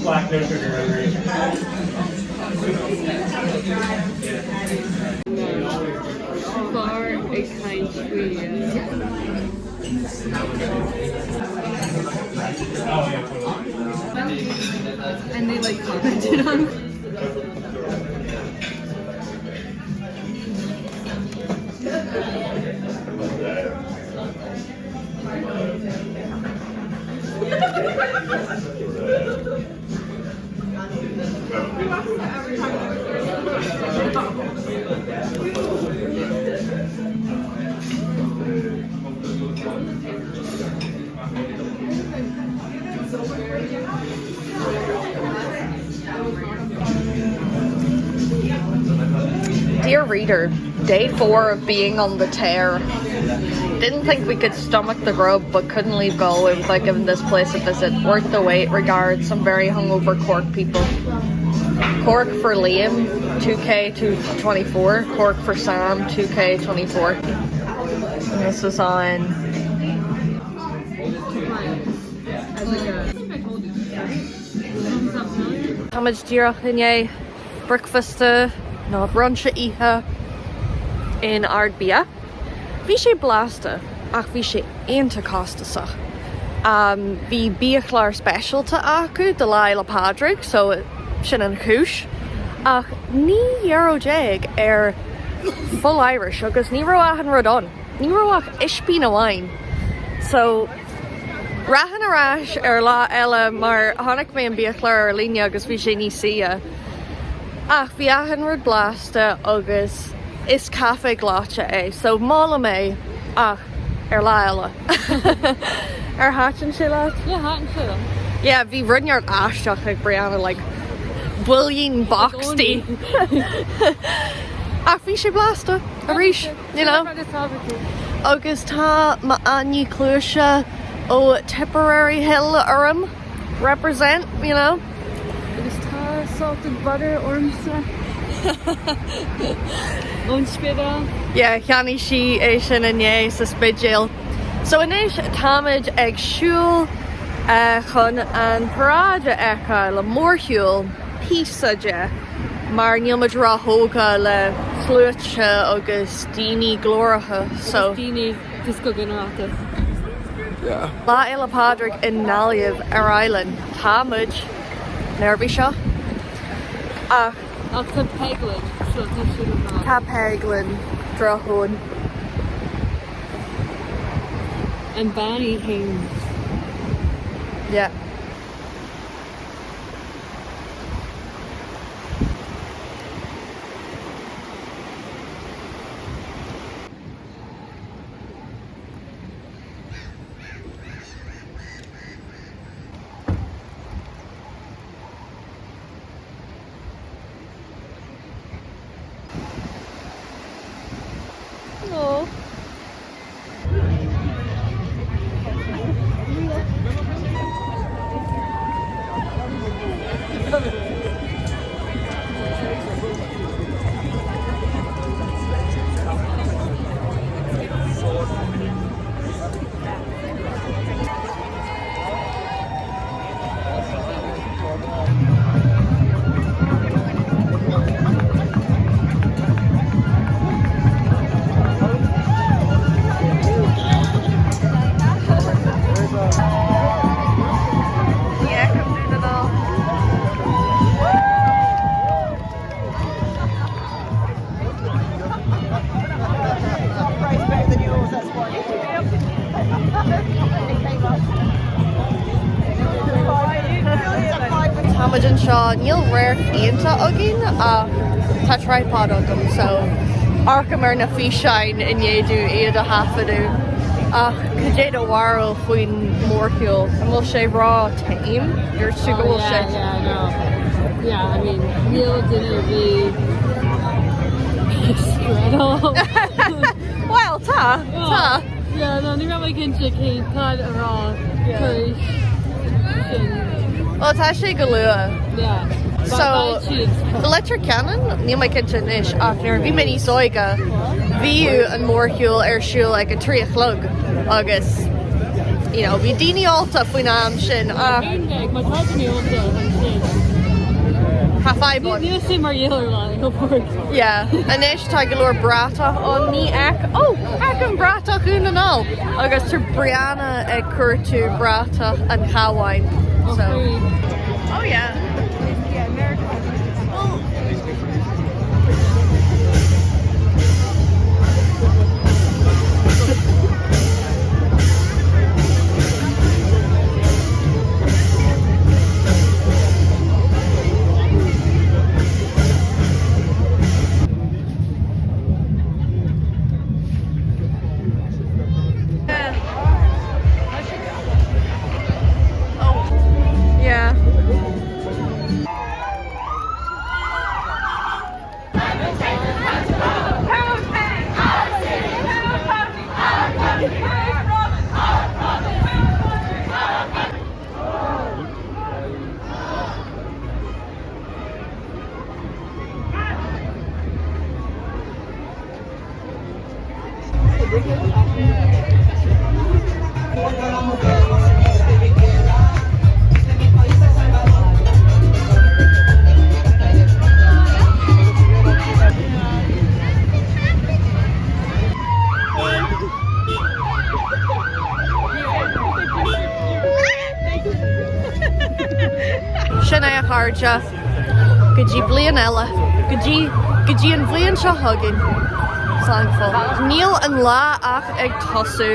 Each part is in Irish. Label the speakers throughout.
Speaker 1: Black, no sugar,
Speaker 2: Fear ag caint faoi. And they like commented on.
Speaker 3: Dear reader, day 4 of being on the tear. Didn't think we could stomach the grub but couldn't leave Galway without giving this place a visit. Worth the wait, regards some very hungover Cork people. Cork for Liam, 2K to 24. Cork for Sam, 2K 24. And this is on. Táimid díreach i ndiaidh bricfeasta nó brunch a ithe in Ard Bia. Bhí sé blasta ach bhí sé iontach costasach. Bhí biachlár speisialta acu do Lá Fhéile Pádraig so sin an chúis ach 19 euro ar full Irish agus ní raibh achan rud ann. Ní raibh ach ispín amháin so rachainn ar ais ar lá eile mar chonaic mé an biachlár ar líne agus bhí sé níos saoire. Ach bhí achan rud blasta agus is caife gleoite é so molaim é ach ar lá eile. Ar thaitin sé leat?
Speaker 2: Yeah, thaitin sé liom.
Speaker 3: Yeah, bhí rud neart aisteach ag Brianna like builín boxty. Ach bhí sé blasta arís, you know. Agus tá m'fháinne cluaise ó Tipperary Hill orm. Represent, you know.
Speaker 2: Agus tá salted butter ormsa ón Spidéal.
Speaker 3: Yeah, cheannaigh sí é sin inné sa Spidéal. So anois táimid ag siúl chun an paráid a fheiceáil, an mórshiúl, píosa de, mar níl muid róthógtha le sluaite agus daoine glóracha so.
Speaker 2: Agus daoine just go ginearálta.
Speaker 3: Lá Fhéile Pádraig i nGaillimh ar aghaidh linn. Tá muid neirbhíseach ach.
Speaker 2: Ach tá Peig linn so tá sé go breá.
Speaker 3: Tá Peig linn, drochthóin.
Speaker 2: An bean í fhéin.
Speaker 3: Yeah. Aww. Táimid anseo, níl radharc iontach againn ach tá tripod agam so amharcaim ar na físeáin i ndiaidh domh iad a thaifeadadh. Ach cad é do bharúil faoin mórshiúl? An bhfuil sé ró-tame? Dúirt tú go bhfuil sé.
Speaker 2: Yeah, yeah, no. Yeah, I mean, níl duine ar bith ag screadaíl.
Speaker 3: Well, tá, tá.
Speaker 2: Yeah, no, ní raibh mé cinnte cén cad a rá tar éis sin.
Speaker 3: Well, tá sé go luath.
Speaker 2: Yeah.
Speaker 3: So, Leitir Ceanainn, níl mé cinnte anois, ach nuair a bhí mé níos óige, bhíodh an mórshiúl ar siúl ag a 3 a chlog agus. you know, bhí daoine ólta faoin am sin ach.
Speaker 2: Aon má tá daoine ólta ansin.
Speaker 3: Tá fadhb ann.
Speaker 2: Níl sé mar gheall ar Lá Fhéile Pádraig.
Speaker 3: Yeah, anois tá go leor bratach ann, ní fheicim, oh, feicim bratach Dhún na nGall agus tá Brianna ag cuartú bratach an Chabháin. So. Oh yeah. Yeah. Sin é a chairde. Go dtí bliain eile. Go dtí, go dtí an bhliain seo chugainn. Slán go fóill. Níl an lá ach ag tosú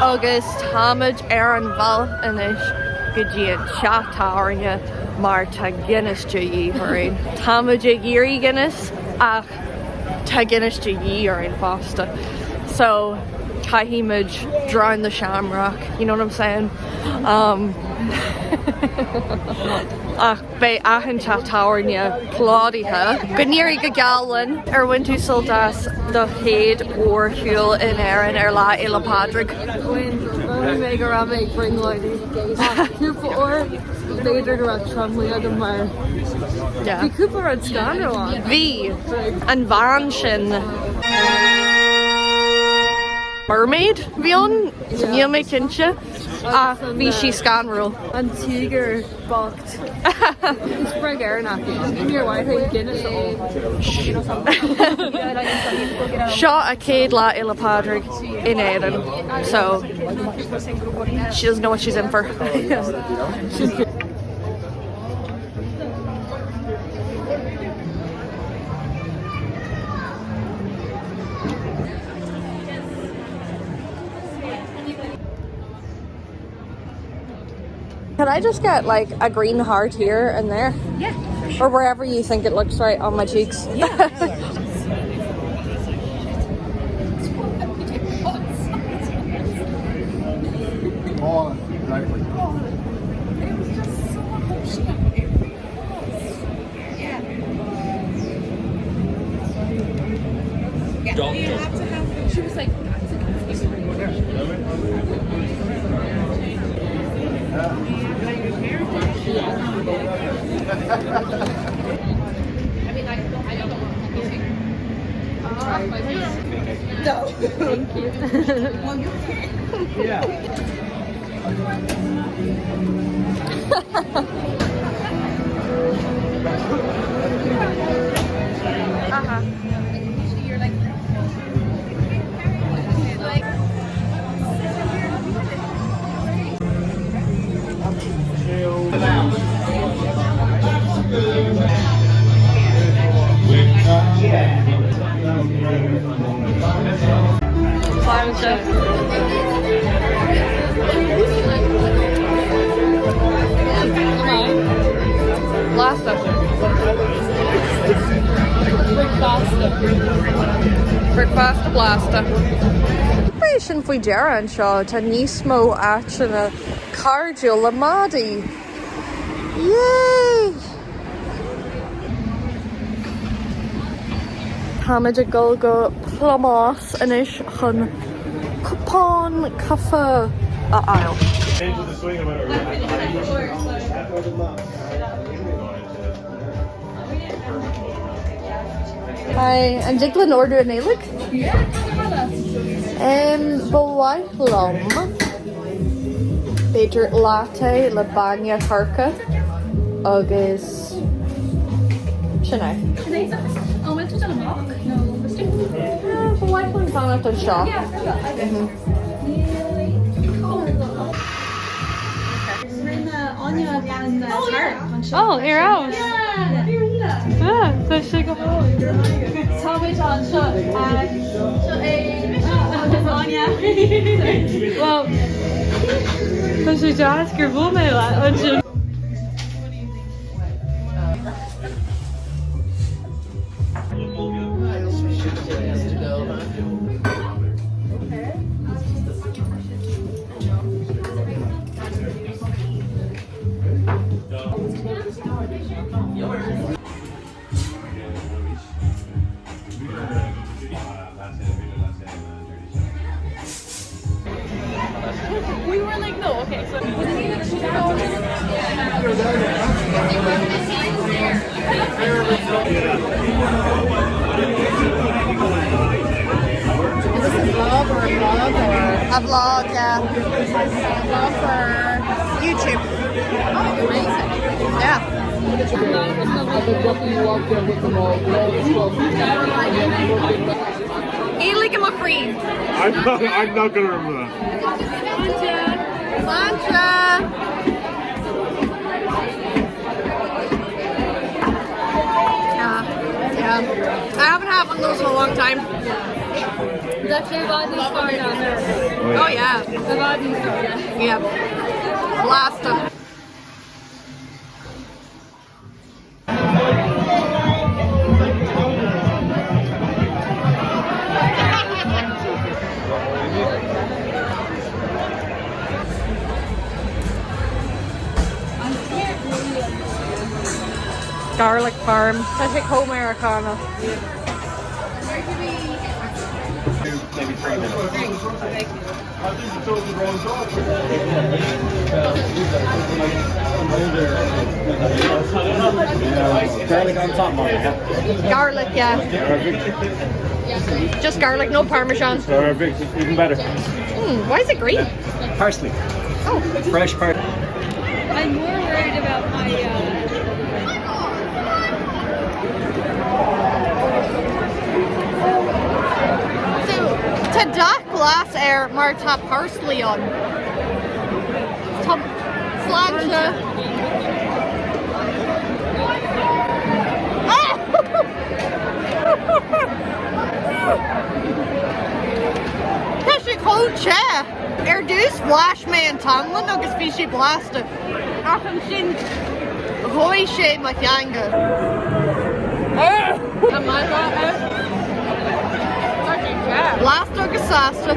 Speaker 3: agus táimid ar an bhealach anois go dtí an teach tábhairne mar tá Guinness de dhíth orainn. Táimid ag iarraidh Guinness ach tá Guinness de dhíth orainn fosta. So caithfidh muid drown the shamrock, you know what I'm saying? Um, ach beidh achan teach tábhairne plódaithe. Go n-éirí go geal linn. Ar bhain tú sult as do chéad mhórshiúl in Éirinn ar Lá Fhéile Pádraig?
Speaker 2: Bhain, mhothaigh mé go raibh mé ag brionglóidí. Ach cúpla uair, b'fhéidir go raibh tromluí agam mar bhí cúpla rud scanrúil ann.
Speaker 3: Bhí, an bhean sin. Mermaid a bhí ann? Níl mé cinnte ach bhí sí scanrúil.
Speaker 2: An tíogar bocht. Is sprioc Éireannach í. Níor mhaith léi Guinness a ól.
Speaker 3: Seo a céad Lá Fhéile Pádraig in Éirinn so she doesn't know what she's in for. Can I just get like a green heart here and there?
Speaker 2: Yeah.
Speaker 3: Or wherever you think it looks right on my cheeks.
Speaker 2: Yeah.
Speaker 1: Oh, exactly.
Speaker 3: Blasta. Bricfeasta blasta. B'é sin faoi dheireadh anseo, tá níos mó áiteanna cairdiúil le madaí. Yay! Táimid ag dul go Plámás anois chun cupán caife a fháil. Hi, an dtig linn ordú i nGaeilge? Ba mhaith liom. B'fhéidir latte le bainne coirce agus sin é.
Speaker 2: An bhfuil tú dul amach nó istigh?
Speaker 3: Ba mhaith liom fanacht anseo.
Speaker 2: Oh, ar fheabhas! Tá sé go hálainn. Táimid anseo. Seo é agus Áine. Well, tá sé deas gur bhuail mé leat ansin.
Speaker 3: Is this a vlog or a blog or? A vlog, yeah. A vlog for YouTube. Oh, amazing. Yeah. Éalaigh i mo chroí.
Speaker 1: I'm not, I'm not gonna remember that.
Speaker 3: Sláinte! Yeah, yeah. I haven't had one of those in a long time.
Speaker 2: Tá sé i bhfad níos fearr ná anuraidh.
Speaker 3: Oh yeah.
Speaker 2: I bhfad níos fearr.
Speaker 3: Yeah. Blasta. Garlic parm. Tá sé chomh Meiriceánach.
Speaker 1: Maybe 3 minutes. I think you chose the wrong dog.
Speaker 4: Garlic on top, Monica.
Speaker 3: Garlic, yeah.
Speaker 4: Perfect.
Speaker 3: Just garlic, no parmesan.
Speaker 4: Perfect. Even better.
Speaker 3: Why is it green?
Speaker 4: Parsley.
Speaker 3: Oh.
Speaker 4: Fresh parsley.
Speaker 2: I'm more worried about my uh,
Speaker 3: So, tá dath glas air mar tá parsley ann. Tá sláinte. Ah! Tá sé chomh te! Ar dtús bhlais mé an t-anlann agus bhí sé blasta. Ach ansin dhóigh sé mo theanga. Tá maith air. Tá sé te. Blasta agus sásta.